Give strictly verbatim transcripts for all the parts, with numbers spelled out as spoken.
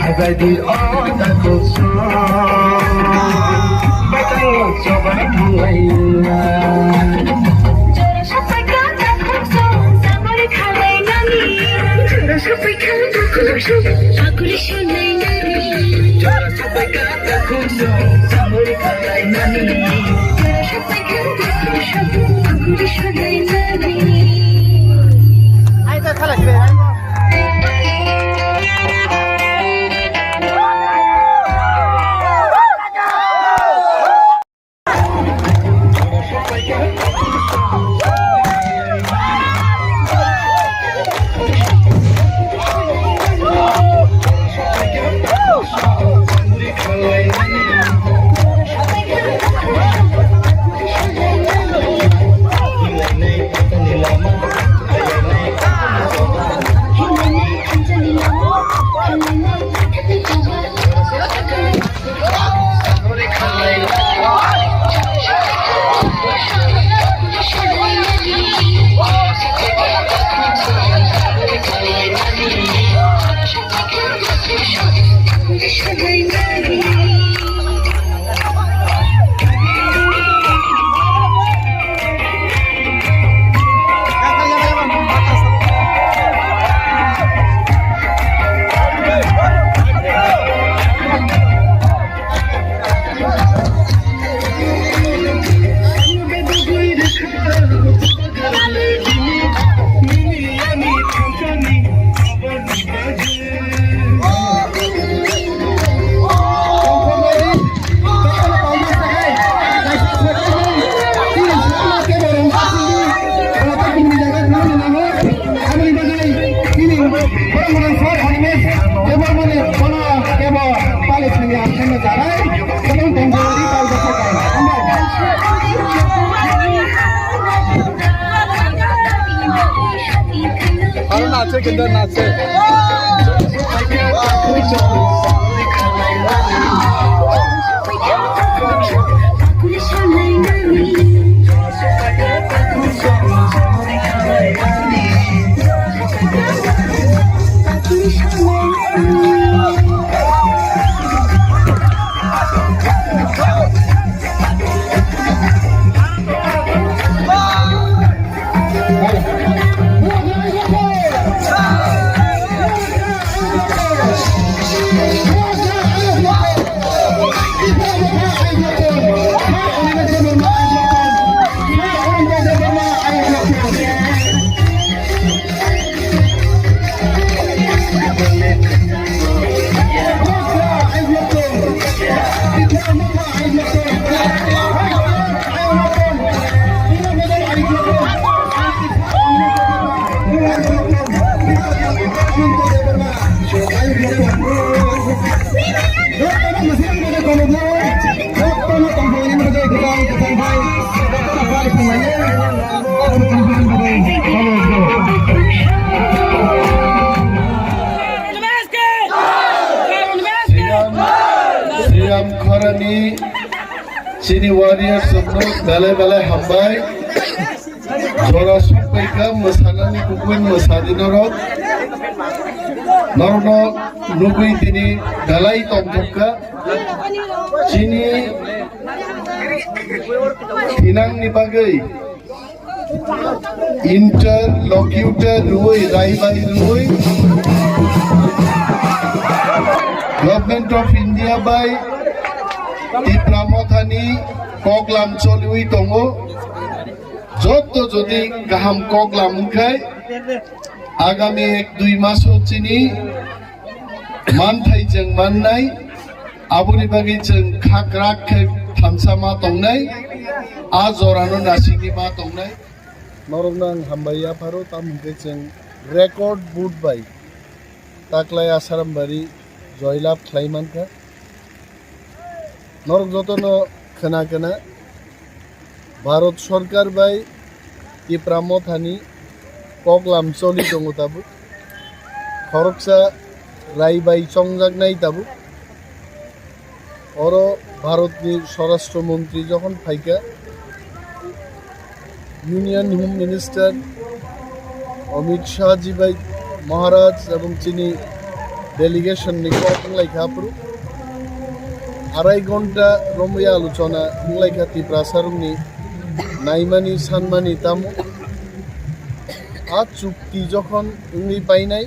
As I did all that was wrong, but I was so right. Aro nache, kenda nache. Sriram, Sriram Khorani chini warriors rokno belai belai hambai. Jora sokpaikha mwsanani kubui mwsadi norok. Norokno nugui tini belai tongthokha. Chini thinangni bagwi interlocutor rwui, raibai rwui, Government of India bai Tipra Mothani koklam choliui tongo. Jotto jodi kaham koklam wngkhai, Agami ek dui maso chini manthai chwng mannai, aboni bagwi chwng khakrak khe thansa ma tongnai, a jorano nasikni ma tongnai. Norokno ang hambai yapharo, tamo hwnkhe chwng record vote bai taklai Asarambari joylab khlai mankha. Norok jotono khna khna Bharat Sarkar bai Tipra Mothani koklam choli tongo tabuk. Khoroksa rai bai chongjaknai tabuk. Oro Bharatni Swarashtra Montri jokhon phaikha, Union Home Minister Amit Shah ji bai Maharaj ebong chini delegation ni kok wnglaikha aphuru. Arai ghonta romwi alochona wnglaikha Tiprasa rokni naimani sanmani tamo. A chukti jokhon wngwi painai,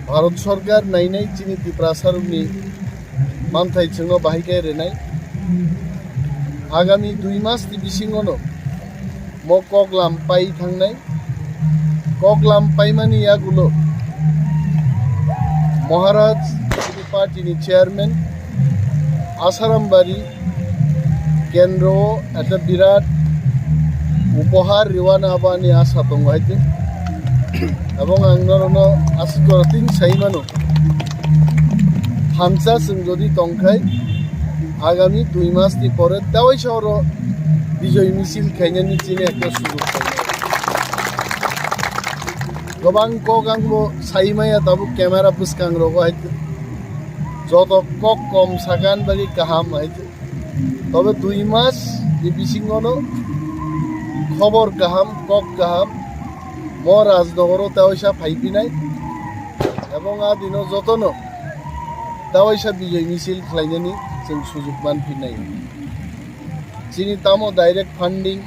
Bharat Sarkar nainai chini Tiprasa rokni manthai chwngno bahai khe rwnai. Agami dui mas ni bisingono mo koklam pai thangnai. Koklam paimani yagulo Maharaj chini party ni chairman Asarambari kendro o ekta birat upohar riwana abo ani asa tongo haite. Ebong ang norokno aswk jora tini sai mano, thansa chwng jodi tongkhai, agami dui mas ni pore tewaisa oro bijoy misil khainani chini ekta sujok khainai. Gobang kok ang bo sai maya tabuk camera bwskang rogo haite. Joto kok kom sakan bagwi kaham haite. Tobe dui mas ni bisingono khobor kaham, kok kaham, mo Rajnogoro tewaisa phaiphinai. Ebong a dino jotono tewaisa bijoy misil khlainani chwng sujuk manphinai. Chini tamo direct funding,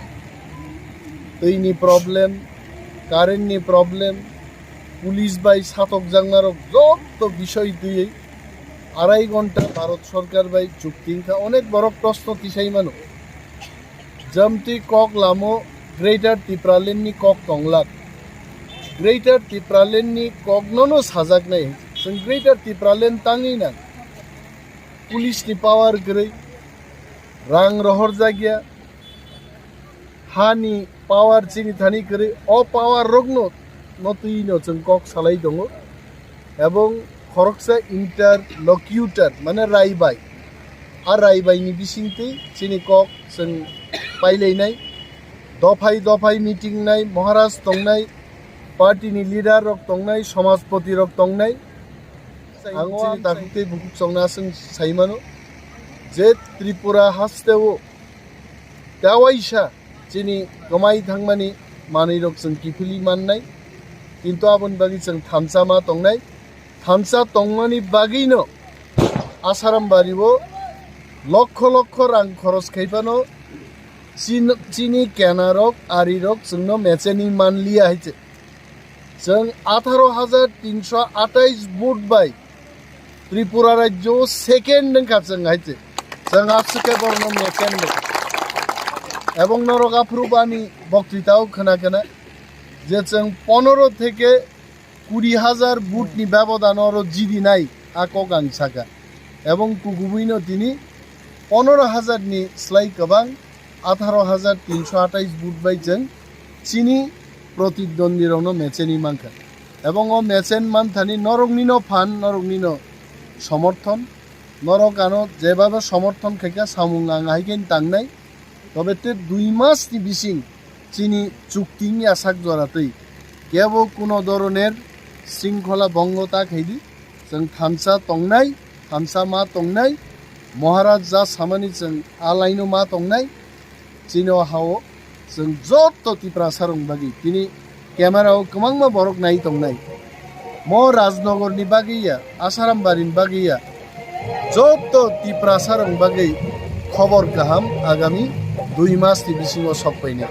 twi ni problem, current ni problem, police bai satokjaknarok joto bisoi twiwi arai ghonta Bharat Sarkar bai chukti wngkha. Onek borok proshno tisai mano, jamtwi kok lamo Greater Tipraland ni kok tonglak. Greater Tipraland ni kok nono sajaknai, chwng Greater Tipraland tangwi nang. Police ni power kwrwi, rang rohorjakya, hani power chini thani kwrwi, o power rokno no twi no chwng kok salai tongo. Ebong khoroksa interlocutor, mane raibai, a raibai ni bisingtwi chini kok chwng pailainai. Dophai dophai meeting nai, Maharaj tongnai, party ni leader rok tongnai, samajpati rok tongnai. Ang chini takhuk tei bukhuk chongna aswng sai mano je Tripura hasteo tewaisa chini kwmai thangmani manwi rok chwng kiphilwi mannai, kintu aboni bagwi chwng thansa ma tongnai. Thansa tongmani bagwino Asarambari o lokho lokho rang khoros khai phano chin-, chini kenarok, arirok chwngno mecheni manliya hai se. Chwng atharo hajar tinso atais vote bai Tripura rajyo second wngkha chwng hai se. Chwng aswk khe borokno mechen rwkha. Ebong norok aphuru bani boktwitao khna khna je chwng ponoro theke kuri hajar vote ni bebodano oro jidinai a kok ang saka. Ebong kugubuino tini ponoro hajar ni slai kwbang atharo hajar tinso atais vote bai chwng chini protidwandi rokno mecheni mankha. Ebong o mechen manthani noroknino phan, noroknino somorthon, norok ano jebaba somorthon khaikha samung ang hai khe tangnai. Tobe te dui mas ni bising chini chukti wngya sak jora twi kebo kuno doroner sringkhola bongo ta khaidi. Chwng thansa tongnai, thansa ma tongnai, Maharaj ja samani chwng a laino ma tongnai. Chini o ha o chwng joto Tiprasa rok bagwi tini camera o kwbangma borok nai tongnai. Mo Rajnogor ni bagwi ya, Asarambari ni bagwi ya, joto Tiprasa rok bagwi khobor kaham agami dui mas ni bisingo sok painai.